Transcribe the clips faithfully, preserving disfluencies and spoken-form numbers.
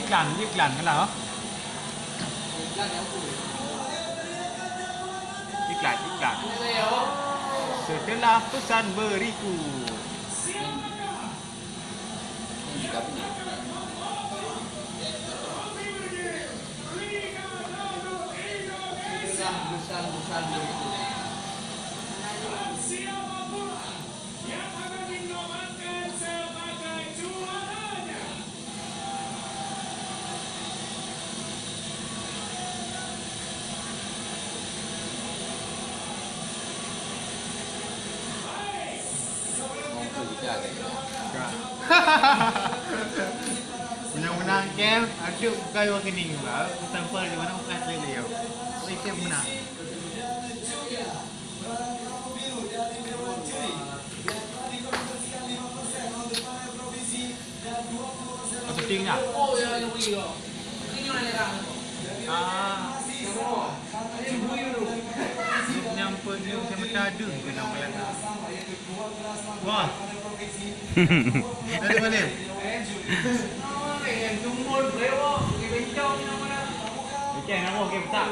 Iklan, iklan lah. Iklan, iklan. Setelah pesan berikut. Menang-menang kem, aduk bukai wang kening ba, sampai di mana bukan saya dia. Oi, kem menang. Satu tim lah. Ah. Nyampe ni macam mata deuh kena malam. Wah. Ada mana? Okey, nama okey, tak.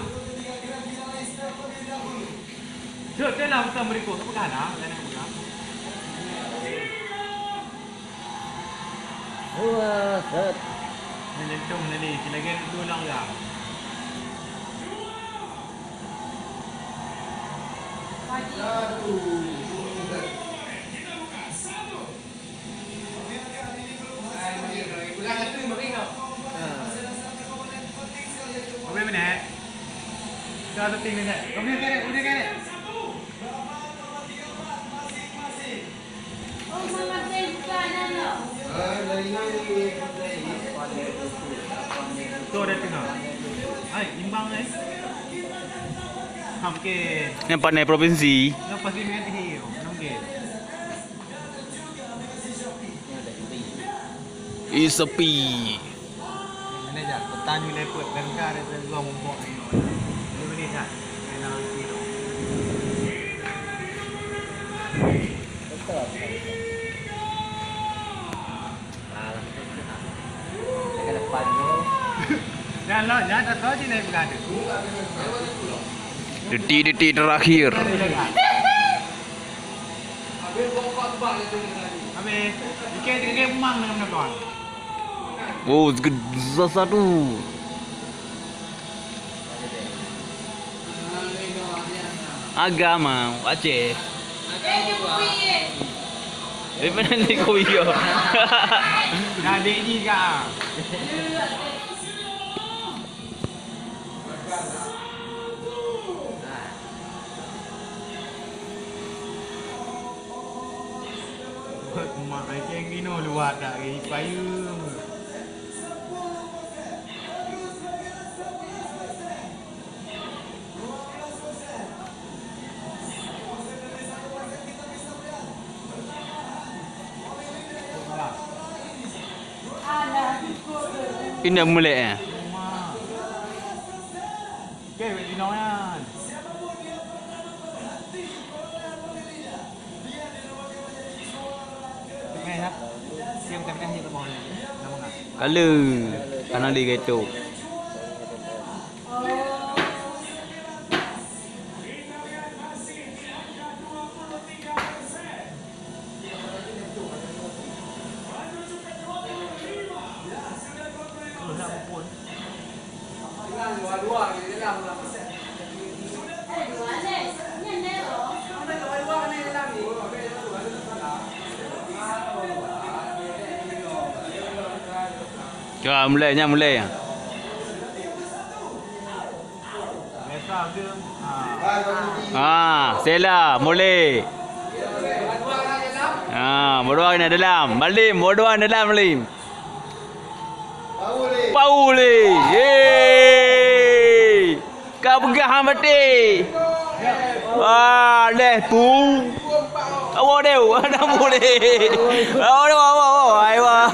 Jom, jom lah, pesan berikut. Apa kah nak? Dah nak pesan. Wah, set. Ni lentong tadi, lagi dua orang lah. Berapa minit? Dah satu minit. Kau boleh keret, boleh keret. Tu ada tengah. Hai, imbang eh. Ham ke. Yang pandai provinsi. Yang pasti main hero. Enam game. Ih, sepi. Mana dah? Petani lepet dan ka ada dua mumpuk ni. Ini boleh dah. Kena hati tu. Betul. Alah. Ke depan tu. Dah lah, dah, dah tahu je naik berada. Detik-detik terakhir. Habis. Ikan tiga memang dengan kawan. Oh, satu. Agama Aceh. Dari mana ni kau iya? Dah dek ni ka. Mak ai keng gino luwat dak ri payung. Indak mulek eh. Kala, kana di geto. Cuba mulai, nyan mulai. Ha, Sela, mulai. Ha, bodoh na dalam. Malim, bodoh na dalam, Malim. Pauli. Yeay. Ka peugah han baté. Wah, leh tu. Awak deh, ada boleh. Awak deh, awak, awak, awak.